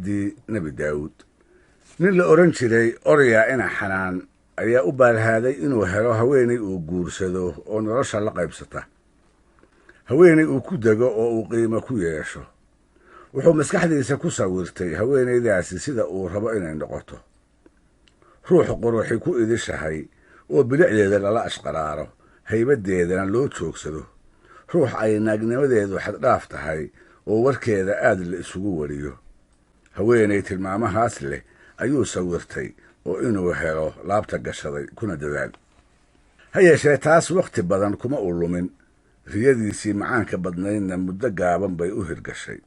Dii Nebi Daawuud, nin la odhan jiray Orya ina Xanaan ayaa u baalhaaday inuu helo haweenay uu guursado oo nolosha la qaybsata, haweenay uu ku dego oo uu qiimo ku yeesho. Wuxuu maskaxdiisa ku sawirtay haweenaydaasi sida uu rabo inay noqoto: ruux quruxi ku idishahay oo bilicdeeda lala ashqaraaro, haybadeedana loo joogsado, ruux ay naagnimadeedu xaddhaaf tahay oo warkeeda aad la isugu wariyo. Haweenay tilmaamahaas leh ayuu sawirtay oo inuu helo laabta gashaday kuna dadaal. Ha yeeshee, taas wakhti badan kuma u lumin, riyadiisii macaanka badnaydna muddo gaaban bay u hirgashay.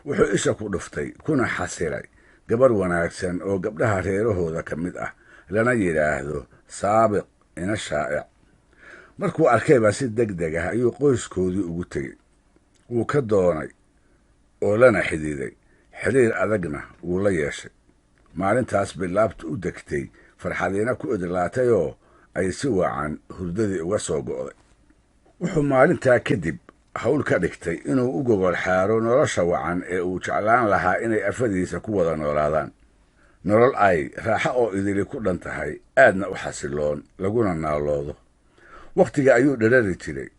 Wuxuu isha ku dhuftay kuna xasilay gabarh wanaagsan oo gabdhaha reerahooda ka mid ah, lana yidhaahdo Saabiq ina Shaa'ic. Markuu arkayba si deg deg ah ayuu qoyskoodii ugu tegey. Wuu ka doonay oo lana xidiiday, xidhiir adagna wuu la yeeshay. Maalintaas bilaabta u degtay, farxadiina ku idlaatayoo ay si wacan hurdadii uga soo go'day. Wuxuu maalintaa kadib hawl ka dhigtay inuu u gogol xaaro nolosha wacan ee uu jeclaan lahaa inay afadiisa ku wada noolaadaan, nolol ay raaxo oo idili ku dhan tahay, aadna u xasiloon, laguna naaloodo. Wakhtiga ayuu dherari jiray.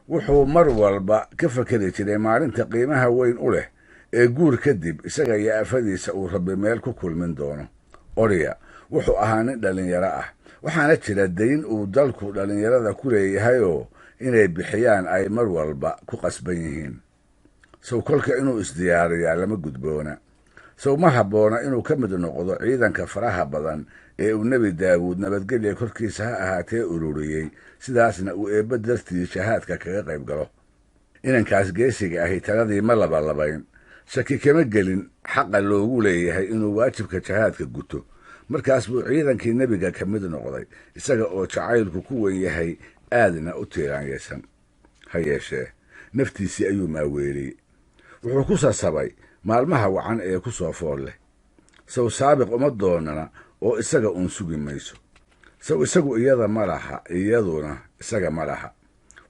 Wuxuu mar walba ka fakeri jiray maalinta qiimaha weyn u leh ee guur kadib isaga iyo afadiisa uu Rabbi meel ku kulmin doono. Orya wuxuu ahaa nin dhallinyaro ah, waxaana jira dayn uu dalku dhallinyarada ku leeyahayoo inay bixiyaan ay mar walba ku qasban yihiin. Sow kolka inuu isdiyaariyaa lama gudboona? Sow ma habboona inuu ka mid noqdo ciidanka faraha badan ee uu Nebi Daawuud, nabadgelya korkiisa ha ahaatee, ururiyey, sidaasna uu Eebbe dartii shahaadka kaga qayb galo? Inankaas geesiga ahi taladii ma labalabayn, shaki kama gelin xaqa loogu leeyahay inuu waajibka jahaadka guto. Markaas buu ciidankii nebiga ka mid noqday, isaga oo jacaylku ku wen yahay aadna u tiiraanyaysan. Ha yeeshee, naftiisii ayuu maaweeliyey. Wuxuu ku sasabay maalmaha wacan ee ku soo fool leh. Sow Saabiq uma doonana oo isaga uun sugi mayso? Sow isagu iyada ma laha, iyaduna isaga ma laha?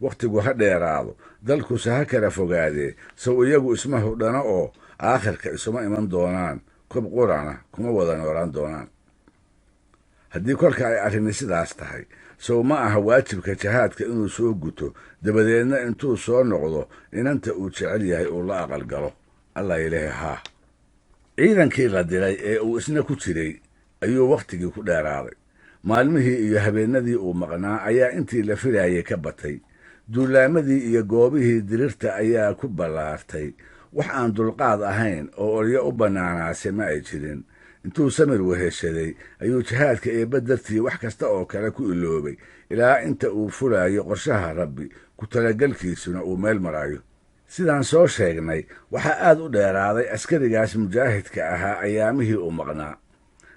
Wakhtigu ha dheeraado, dalkuse ha kala fogaadee, sow iyagu isma hudhano oo aakhirka isuma iman doonaan, kob qurana kuma wada noolaan doonaan? Haddii kolka ay arrini sidaas tahay, sow ma aha waajibka jahaadka inuu soo guto, dabadeedna intuu soo noqdo inanta uu jecel yahay uu la aqalgalo? Allah ilahi haa. Ciidankii la diray ee uu isna ku jiray ayuu wakhtigii ku dheeraaday. Maalmihii iyo habeennadii uu maqnaa ayaa intii la filaayay ka batay. Duulaamadii iyo goobihii dirirta ayaa ku ballaartay. Wax aan dulqaad ahayn oo Oryo u bannaanaase ma ay jirin. Intuu samir weheshaday ayuu jihaadka Eebba dartii wax kasta oo kale ku iloobay, ilaa inta uu fulaayo qorshaha Rabbi ku talagelkiisuna uu meel marayo. Sidaan soo sheegnay, waxaa aad u dheeraaday askarigaas mujaahidka ahaa ayaamihii uu maqnaa.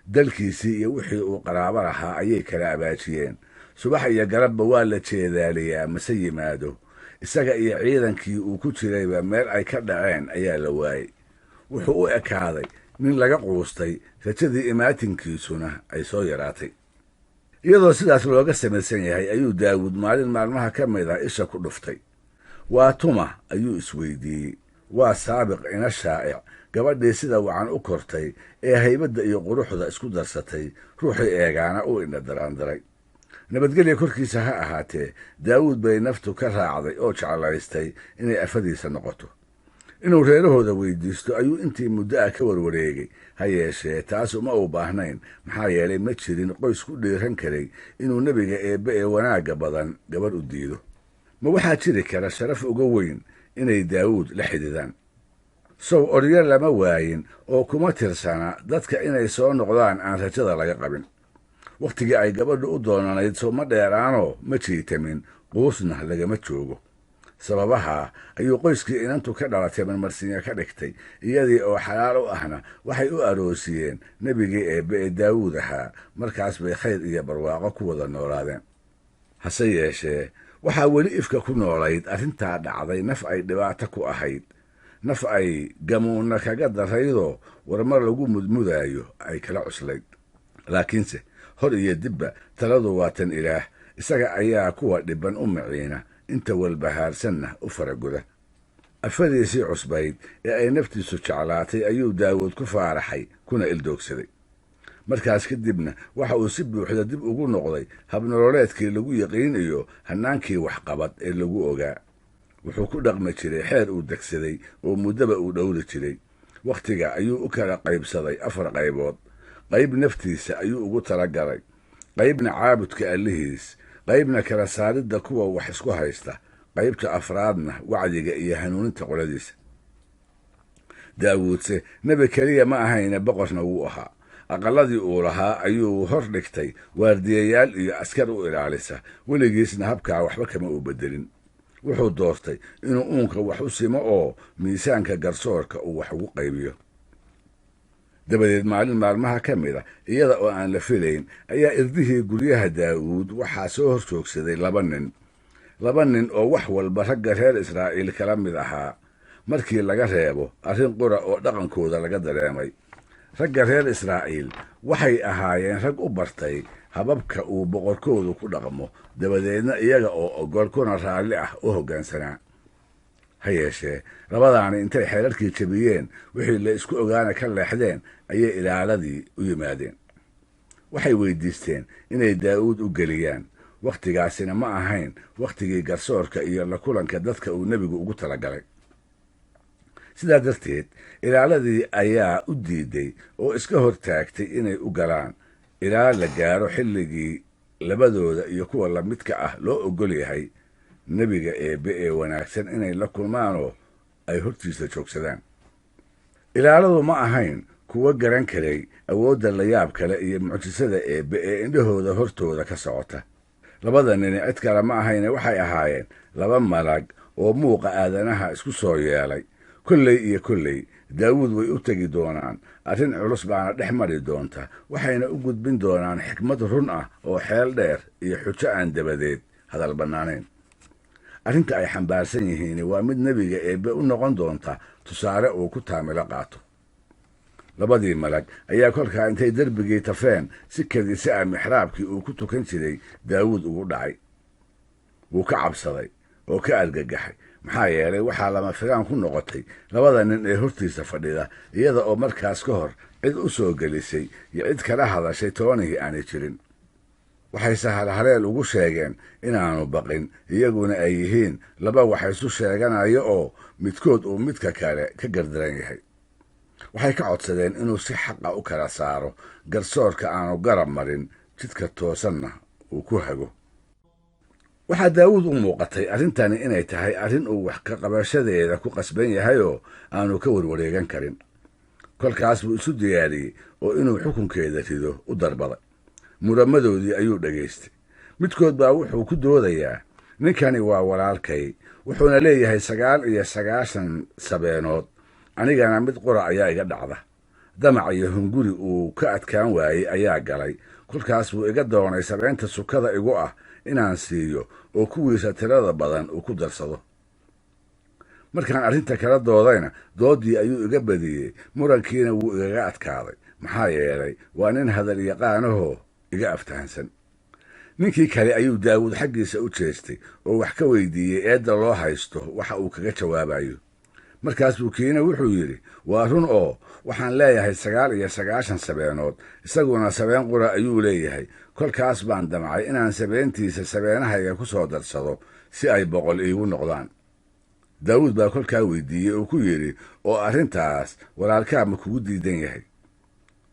Dalkiisii iyo wixii uu qaraabo lahaa ayay kala abaajiyeen. Subax iyo galabba waa la jeedaaliyaa, mase yimaado. Isaga iyo ciidankii uu ku jirayba meel ay ka dhaceen ayaa la waayey. Wuxuu u ekaaday nin laga quustay, rajadii imaatinkiisuna ay soo yaraatay. Iyadoo sidaas looga samaysan yahay ayuu Daawuud maalin maalmaha ka mid ah isha ku dhuftay. Waa tuma, ayuu isweydiiyey. Waa Saabiq ina Shaa'ic, gabadhii sida wacan u kortay ee haybadda iyo quruxda isku darsatay, ruuxii eegaana u indha daraandaray. Nabadgelya korkiisa ha ahaatee, Daawuud bay naftu ka raacday oo jeclaystay inay afadiisa noqoto. Inuu reerahooda weydiisto ayuu intii muddo ah ka warwareegay. Ha yeeshee, taas uma uu baahnayn, maxaa yeelay ma jirin qoys ku dhiiran karay inuu nebiga Eebbe ee wanaagga badan gabadh u diido. Ma waxaa jiri kara sharaf uga weyn inay Daawuud la xididaan? Sow Oryo lama waayin oo kuma tirsana dadka inay soo noqdaan aan rajada laga qabin? Wakhtigii ay gabadhu u doonanayd sow ma dheeraanoo ma jiitamin, quusna lagama joogo? Sababaha ayuu qoyskii inantu ka dhalatay marmarsinya ka dhigtay, iyadii oo xalaal u ahna waxay u aroosiyeen nebigii Eebbe ee Daawuud ahaa. Markaas bay khayr iyo barwaaqo ku wada noolaadeen. Hase yeeshee, waxaa weli ifka ku noolayd arrintaa dhacday naf ay dhibaato ku ahayd, naf ay gamuunna kaga daraydoo warmar lagu mudmudaayo ay kala cuslayd. Laakiinse hor iyo dibba taladu waa tan Ilaah. Isaga ayaa kuwa dhibban u maciina, inta walbahaarsanna u faragoda. Afadiisii cusbayd ee ay naftiisu jeclaatay ayuu Daawuud ku faaraxay kuna ildoogsaday. Markaas kadibna waxa uu si buuxda dib ugu noqday habnololeedkii lagu yiqiin iyo hannaankii waxqabad ee lagu ogaa. Wuxuu ku dhaqmi jiray xeer uu degsaday oo muddaba uu dhowri jiray. Wakhtiga ayuu u kala qaybsaday 4 qaybood. Qayb naftiisa ayuu ugu talagalay, qaybna caabudka allihiis, qaybna kala saaridda kuwa wax isku haysta, qaybta afraadna wacdiga iyo hanuuninta qoladiisa. Daawuudse nebi keliya ma ahayne, boqorna wuu ahaa. Aqalladii uu lahaa ayuu hor dhigtay waardiyayaal iyo askar u ilaalisa, weligiisna habkaa waxba kama uu beddelin. Wuxuu doortay inuu uunka wax u simo oo miisaanka garsoorka uu wax ugu qaybiyo. Dabadeed maalin maalmaha ka mid a, iyada oo aan la filayn, ayaa irdihii guryaha Daawuud waxaa soo hor joogsaday 2 nin. 2 nin oo wax walba ragga reer Israa'iil kala mid ahaa, markii laga reebo arrin qura oo dhaqankooda laga dareemay. Ragga reer Israa'iil waxay ahaayeen rag u bartay hababka uu boqorkoodu ku dhaqmo, dabadeedna iyaga oo ogol kuna raalli ah u hoggaansanaa. Ha yeeshee labadaani intay xeerarkii jebiyeen, wixii la isku ogaana ka leexdeen, ayay ilaaladii u yimaadeen. Waxay weydiisteen inay Daawuud u geliyaan. Wakhtigaasina ma ahayn wakhtigii garsoorka iyo la kulanka dadka uu nebigu ugu talagalay. Sidaa darteed ilaaladii ayaa u diiday oo iska hortaagtay inay u galaan ilaa la gaaro xilligii labadooda iyo kuwa lamidka ah loo oggol yahay nebiga eebbe ee wanaagsan inay la kulmaanoo ay hortiisa joogsadaan. Ilaaladu ma ahayn kuwa garan karay awoodda layaab kale iyo mucjisada eebbe ee indhahooda hortooda ka socota. Labada nini cid kale ma ahayne, waxay ahaayeen 2 malag oo muuqa aadanaha isku soo yeelay. Kolley iyo kolley Daawuud way u tegi doonaan, arrin culus baana dhex mari doonta, waxayna u gudbin doonaan xikmad run ah oo xeel dheer iyo xujo aan dabadeed hadal bannaanayn. Arrinta ay xambaarsan yihiin waa mid nebiga eebbe u noqon doonta tusaale uu ku taamilo qaato. Labadii malag ayaa kolkaa intay derbigii tafeen si kadisa ah mixraabkii uu ku tukan jiray Daawuud ugu dhacay. Wuu ka cabsaday oo ka argagaxay, maxaa yeelay waxaa lama filaan ku noqotay labada nin ee hortiisa fadhida, iyada oo markaas ka hor cid u soo gelisay iyo cid kala hadashay toonihii aanay jirin. Waxay sahalhaleel ugu sheegeen inaanu baqin, iyaguna ay yihiin laba wax isu sheeganayo oo midkood uu midka kale ka gardaran yahay. Waxay ka codsadeen inuu si xaqa u kala saaro, garsoorka aanu garab marin, jidka toosanna uu ku hago. Waxaa Daawuud u muuqatay arrintani inay tahay arrin uu wax ka qabashadeeda ku qasban yahayoo aanu ka warwareegan karin. Kolkaas buu isu diyaariyey oo inuu xukunkeeda rido u darbaday. Muramadoodii ayuu dhegaystay. Midkood baa wuxuu ku doodayaa, ninkani waa walaalkay, wuxuuna leeyahay 99 sabeenood, anigana mid qura ayaa iga dhacda. Damac iyo hunguri uu ka adkaan waayey ayaa galay. Kolkaas buu iga doonay sabeenta sukada igu ah inaan siiyo oo kuwiisa tirada badan uu ku darsado. Markaan arrinta kala doodayna doodii ayuu iga badiyey, murankiina wuu igaga adkaaday, maxaa yeelay waa nin hadal yaqaanahoo iga aftahansan. Ninkii kale ayuu Daawuud xaggiisa u jeestay oo wax ka weydiiyey eedda loo haysto waxa uu kaga jawaabayo. Markaas buu kiina wuxuu yidhi, waa run oo waxaan leeyahay 99 sabeenood, isaguna sabeen qura ayuu leeyahay. Kolkaas baan damcay inaan sabeentiisa sabeenahayga ku soo darsado si ay 100 iigu noqdaan. Daawuud baa kolkaa weydiiyey oo ku yidhi, oo arrintaas walaalkaa ma kugu diidan yahay?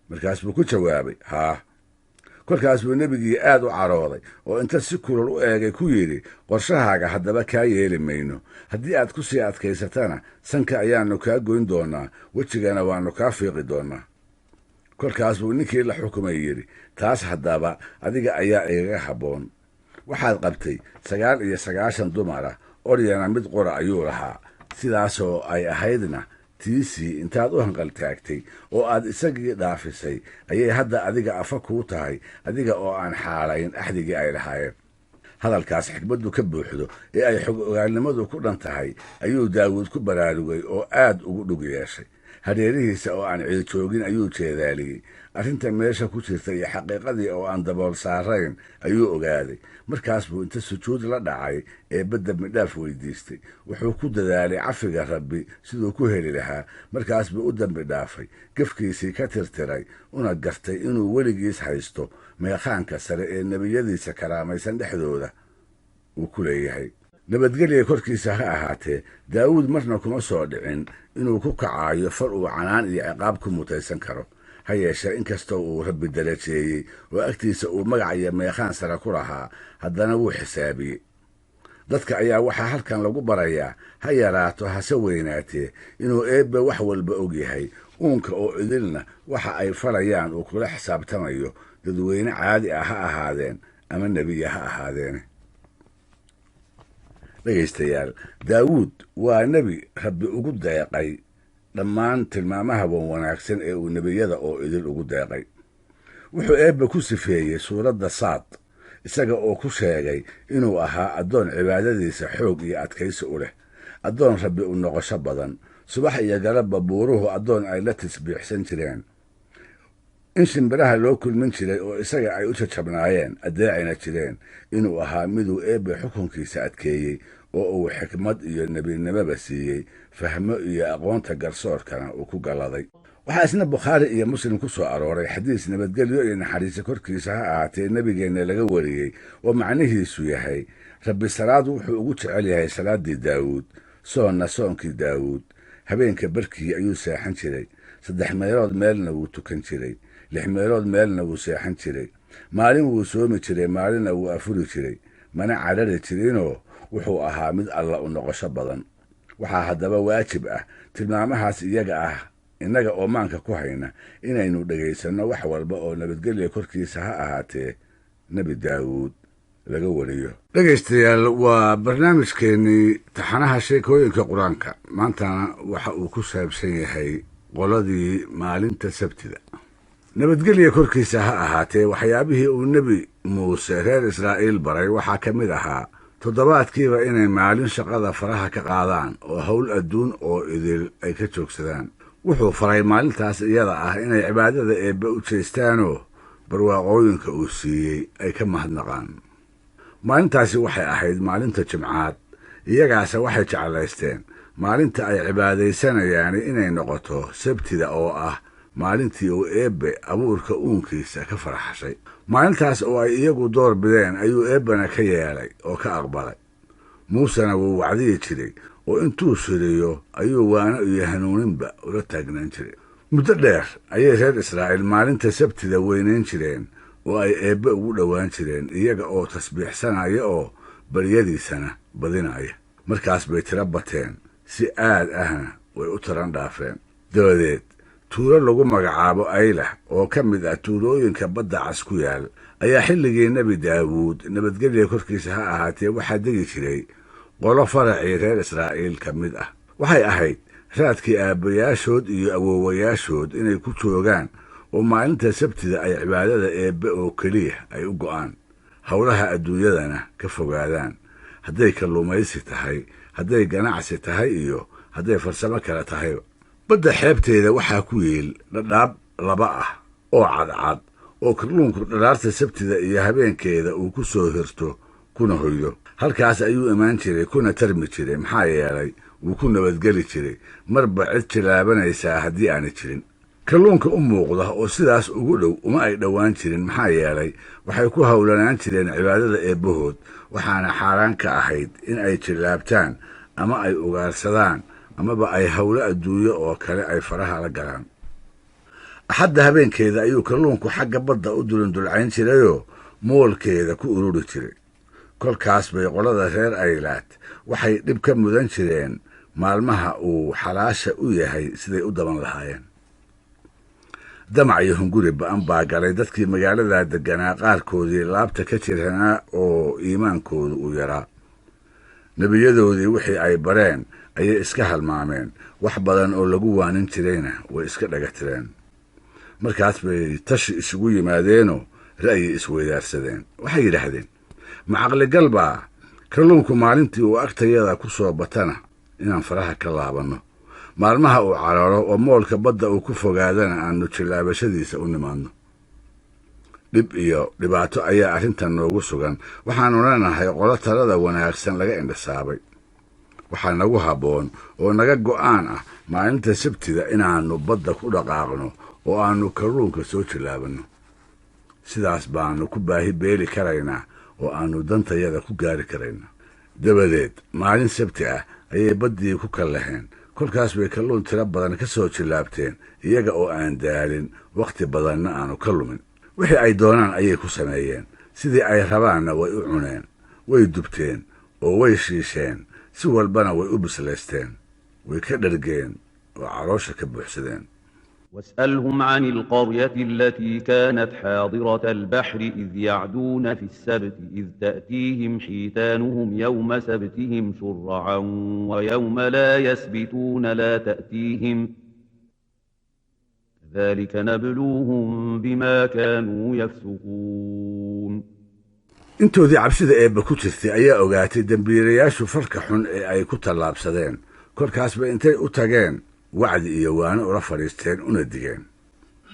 Markaas buu ku jawaabay, haa. Kolkaas buu nebigii aad u carooday oo inta si kulul u eegay ku yidhi, qorshahaaga haddaba kaa yeeli mayno. Haddii aad ku sii adkaysatana sanka ayaannu kaa goyn doonaa, wejigana waannu kaa fiiqi doonaa. Kolkaas buu ninkii la xukumay yidhi, taas haddaba adiga ayaa igaga habboon. Waxaad qabtay 99 dumar ah, oryana mid qura ayuu lahaa. Sidaasoo ay ahaydna tiisii intaad u hanqaltaagtay oo aad isagii dhaafisay ayay hadda adiga afa kuu tahay, adiga oo aan xaalayn axdigii ay lahaayeen. Hadalkaas xikmaddu ka buuxdo ee ay xog ogaalnimadu ku dhan tahay ayuu Daawuud ku baraarugay oo aad ugu dhug yeeshay. Hareerihiisa oo aan cid joogin ayuu jeedaaliyey. Arrinta meesha ku jirta iyo xaqiiqadii oo aan dabool saarayn ayuu ogaaday. Markaas buu inta sujuud la dhacay Eebbe dembidhaaf weydiistay. Wuxuu ku dadaalay cafiga Rabbi siduu ku heli lahaa. Markaas buu u dembi dhaafay, gefkiisii ka tirtiray, una gartay inuu weligiis haysto meekhaanka sare ee nebiyadiisa karaamaysan dhexdooda uu ku leeyahay. Nabadgelya korkiisa ha ahaatee, Daawuud marna kuma soo dhicin inuu ku kacaayo far uu canaan iyo ciqaab ku mutaysan karo. Ha yeeshee, inkastoo uu Rabbi darajeeyey oo agtiisa uu magac iyo meekhaan sare ku lahaa, haddana wuu xisaabiyey. Dadka ayaa waxaa halkan lagu barayaa, ha yaraato hase weynaatee, inuu Eebbe wax walba og yahay, uunka oo idilna waxa ay falayaan uu kula xisaabtamayo, dadweyne caadi ah ha ahaadeen ama nebiya ha ahaadeene. Dhegaystayaal, Daawuud waa nebi Rabbi ugu deeqay dhammaan tilmaamaha wan wanaagsan ee uu nebiyada oo idil ugu deeqay. Wuxuu Eebbe ku sifeeyey suuradda Saad, isaga oo ku sheegay inuu ahaa addoon cibaadadiisa xoog iyo adkaysi u leh, addoon Rabbi u noqosho badan, subax iyo galabba buuruhu addoon ay la tasbiixsan jireen, in shimbiraha loo kulmin jiray oo isaga ay u jajabnaayeen addeecina jireen, inuu ahaa miduu Eebbe xukunkiisa adkeeyey oo uu xikmad iyo nebinimoba siiyey, fahmo iyo aqoonta garsoorkana uu ku galladay. Waxaa isna Bukhaari iyo Muslim ku soo arooray xadiis nabadgelyo iyo naxariise korkiisa ha ahaatee nebigeenna laga wariyey oo macnihiisu yahay: Rabbi salaad wuxuu ugu jecel yahay salaaddii Daawuud, soonna soonkii Daawuud. Habeenka barkii ayuu seexan jiray, 3 meelood meelna wuu tukan jiray, 6 meelood meelna wuu seexan jiray. Maalin wuu soomi jiray, maalinna wuu afuri jiray, mana cadhari jirinoo wuxuu ahaa mid Alla u noqosho badan. Waxaa haddaba waajib ah tilmaamahaas iyaga ah innaga oo maanka ku hayna inaynu dhegaysanno wax walba oo nabadgelya korkiisa ha ahaatee Nebi Daawuud laga wariyo. Dhegaystayaal, waa barnaamijkeennii taxanaha sheekooyinka Qur-aanka. Maantana waxa uu ku saabsan yahay qoladii maalinta Sabtida. Nabadgelya korkiisa ha ahaatee, waxyaabihii uu Nebi Muuse reer Israa'iil baray waxaa ka mid ahaa toddobaadkiiba inay maalin shaqada faraha ka qaadaan oo howl adduun oo idil ay ka joogsadaan. Wuxuu faray maalintaas iyada ah inay cibaadada Eebbe u jeestaanoo barwaaqooyinka uu siiyey ay ka mahadnaqaan. Maalintaasi waxay ahayd maalinta Jimcaad. Iyagaase waxay jeclaysteen maalinta ay cibaadaysanayaan inay noqoto Sabtida, oo ah maalintii uu Eebbe abuurka uunkiisa ka faraxshay. Maalintaas oo ay iyagu door bideen ayuu Eebbena ka yeelay oo ka aqbalay. Muusena wuu wacdiyi jiray oo intuu shiriyo ayuu waano iyo hanuuninba ula taagnaan jiray. Muddo dheer ayay reer Israa'iil maalinta Sabtida weynayn jireen oo ay Eebbe ugu dhowaan jireen, iyaga oo tasbiixsanaya oo baryadiisana badinaya. Markaas bay tiro bateen, si aad ahna way u taran dhaafeen. Dabadeed tuulo lagu magacaabo Aylah oo ka mid ah tuulooyinka badda cas ku yaal ayaa xilligii Nebi Daawuud nabadgelya korkiisa ha ahaatee waxaa degi jiray qolo faracii reer Israa'iil ka mid ah. Waxay ahayd raadkii aabbayaashood iyo awoowayaashood inay ku joogaan oo maalinta Sabtida ay cibaadada Eebbe oo keliya ay u go'aan, howlaha adduunyadana ka fogaadaan, hadday kalluumaysi tahay, hadday ganacsi tahay iyo hadday farsamo kale tahayba. Badda xeebteeda waxaa ku yiil dhadhaab laba ah oo cadcad oo kalluunku dhadhaarta Sabtida iyo habeenkeeda uu ku soo hirto kuna hoydo. Halkaas ayuu imaan jiray kuna tarmi jiray, maxaa yeelay wuu ku nabadgeli jiray marba cid jilaabanaysaa haddii aanay jirin. Kalluunka u muuqda oo sidaas ugu dhow uma ay dhowaan jirin, maxaa yeelay waxay ku howlanaan jireen cibaadada Eebbahood, waxaana xaaraan ka ahayd in ay jillaabtaan ama ay ugaarsadaan amaba ay howlo adduunyo oo kale ay faraha la galaan. Axadda habeenkeeda ayuu kalluunku xagga badda u dulundulcayn jirayoo moolkeeda ku ururi jiray. Kolkaas bay qolada reer Aylaad waxay dhib ka mudan jireen maalmaha uu xalaasha u yahay siday u daban lahaayeen. Damac iyo hunguri ba'an baa galay dadkii magaalada deganaa qaarkoodii laabta ka jiranaa oo iimaankoodu uu yaraa. Nebiyadoodii wixii ay bareen ayay iska halmaameen, wax badan oo lagu waanin jirayna way iska dhagatireen. Markaas bay tashi isugu yimaadeenoo ra'yi isweydaarsadeen. Waxay yidhaahdeen, ma caqligal baa kalluunku maalintii uu agtayada ku soo batana inaan faraha ka laabanno, Maalmaha uu cararo oo moolka badda uu ku fogaadana aanu jillaabashadiisa u nimaadno. Dhib iyo dhibaato ayaa arrintan noogu sugan. Waxaannu leenahay qolo talada wanaagsan laga indhasaabay. Waxaa nagu habboon oo naga go'aan ah maalinta Sabtida inaannu badda ku dhaqaaqno oo aannu kalluunka soo jillaabanno. Sidaas baannu ku baahi beeli karaynaa oo aannu dantayada ku gaari karaynaa. Dabadeed maalin Sabti ah ayay baddii ku kallaheen. Kolkaas bay kalluun tiro badan ka soo jillaabteen iyaga oo aan daalin, wakhti badanna aanu ka lumin. Wixii ay doonaan ayay ku sameeyeen, sidii ay rabaanna way u cuneen, way dubteen oo way shiisheen, si walbana way u bislaysteen, way ka dhergeen oo caloosha ka buuxsadeen. واسألهم عن القرية التي كانت حاضرة البحر إذ يعدون في السبت إذ تأتيهم حيتانهم يوم سبتهم شرعا ويوم لا يسبتون لا تأتيهم، كذلك نبلوهم بما كانوا يفسقون. Intoodii cabsida Eebba ku jirtay ayaa ogaatay dembiilayaashu farka xun ee ay ku tallaabsadeen. Kolkaasba intay u tageen wacdi iyo waano ula fadhiisteen una digeen.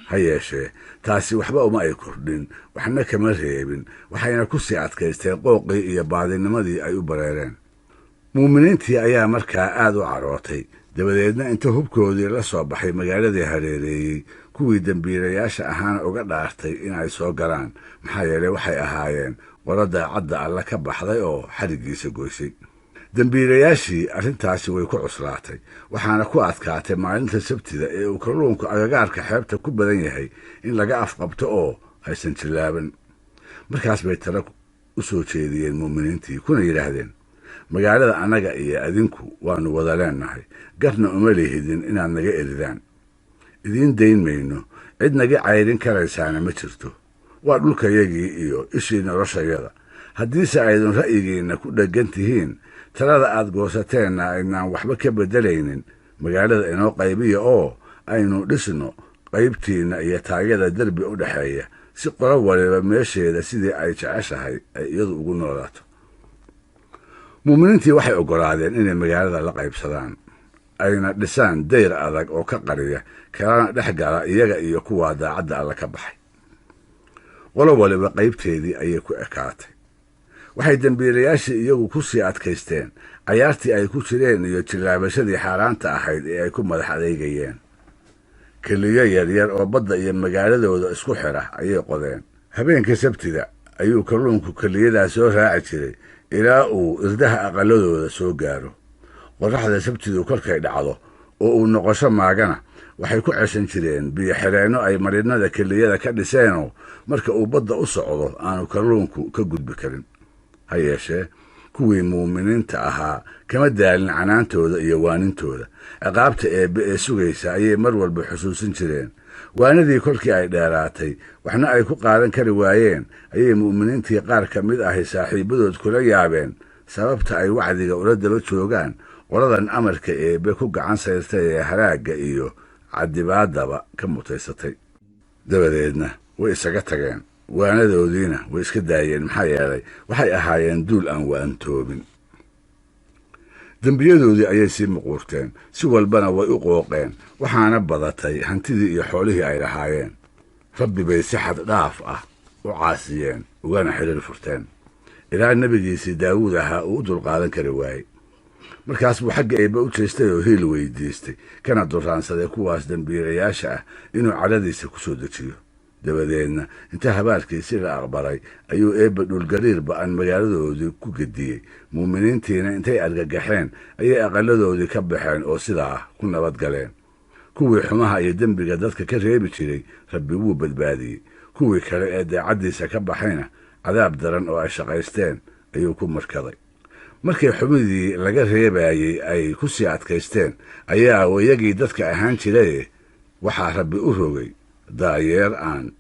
Ha yeeshee taasi waxba uma ay kordhin, waxna kama reebin, waxayna ku sii adkaysteen qooqii iyo baadinimadii ay u bareereen. Muuminiintii ayaa markaa aad u carootay. Dabadeedna inta hubkoodii la soo baxay magaaladii hareereeyey, kuwii dembiilayaasha ahaana uga dhaartay inay soo galaan, maxaa yeelay waxay ahaayeen qolo daacadda Alle ka baxday oo xadhiggiisa goysay. Dembiilayaashii arrintaasi way ku cuslaatay, waxaana ku adkaatay maalinta Sabtida ee uu kalluunku agagaarka xeebta ku badan yahay in laga afqabto oo aysan jillaaban. Markaas bay talo u soo jeediyeen muuminiintii, kuna yidhaahdeen: "Magaalada annaga iyo adinku waannu wada leennahay, garna uma lihidin inaad naga eridaan. Idiin dayn mayno, cid naga cayrin karaysaana ma jirto. Waa dhulkayagii iyo ishii noloshayada. Haddiise aydun ra'yigiinna ku dheggan tihiin, talada aad goosateenna aydnaan waxba ka beddelaynin, magaalada inoo qaybiya oo aynu dhisno qaybtiinna iyo taagada derbi u dhexeeya, si qolo waliba meesheeda sidii ay jeceshahay ay iyadu ugu noolaato." Muuminiintii waxay oggolaadeen inay magaalada la qaybsadaan, ayna dhisaan dayr adag oo ka qariya kalana dhex gala iyaga iyo kuwaa daacadda Alle ka baxay. Qolo waliba qaybteedii ayay ku ekaatay. Waxay dembiilayaashii iyagu ku sii adkaysteen cayaartii ay ku jireen iyo jillaabashadii xaaraanta ahayd ee ay ku madax adeegayeen. Keliyo yaryar oo badda iyo magaaladooda isku xidha ayay qodeen. Habeenka Sabtida ayuu kalluunku keliyadaa soo raaci jiray ilaa uu irdaha aqalladooda soo gaaro. Qorraxda Sabtidu kolkay dhacdo oo uu noqosho maagana, waxay ku ceshan jireen biyo xidheenno ay marinada keliyada ka dhiseenoo marka uu badda u socdo aanu kalluunku ka gudbi karin. Ha yeeshee kuwii muuminiinta ahaa kama daalin canaantooda iyo waanintooda. Ciqaabta Eebbe ee sugaysa ayay mar walba xusuusin jireen. Waanadii kolkii ay dheeraatay, waxna ay ku qaadan kari waayeen, ayay mu'miniintii qaar ka mid ahi saaxiibadood kula yaabeen sababta ay wacdiga ula daba joogaan qoladan amarka Eebbe ku gacan sayrtay ee halaagga iyo cadibaadaba ka mutaysatay. Dabadeedna way isaga tageen, waanadoodiina way iska daayeen, maxaa yeelay waxay ahaayeen duul aan waantoobin. Dembiyadoodii ayay sii muquurteen, si walbana way u qooqeen, waxaana badatay hantidii iyo xoolihii ay lahaayeen. Rabbi bay si xad dhaaf ah u caasiyeen ugana xidhiir furteen, ilaa nebigiisii Daawuud ahaa uu u dulqaadan kari waayey. Markaas buu xagga Eebbe u jeestay oo hiil weydiistay, kana duraansaday kuwaas dembiilayaasha ah inuu cadhadiisa ku soo dejiyo. Dabadeedna inta habaarkiisii la aqbalay ayuu Eebbe dhulgariir ba'an magaaladoodii ku gediyey. Muuminiintiina intay argagaxeen ayay aqalladoodii ka baxeen oo sidaa ku nabad galeen. Kuwii xumaha iyo dembiga dadka ka reebi jiray Rabbi wuu badbaadiyey. Kuwii kale ee daacaddiisa ka baxayna cadaab daran oo ay shaqaysteen ayuu ku markaday. Markii xumidii laga reebayey ay ku sii adkaysteen ayaa wayagii dadka ahaan jiraye waxaa Rabbi u rogay daayeer aan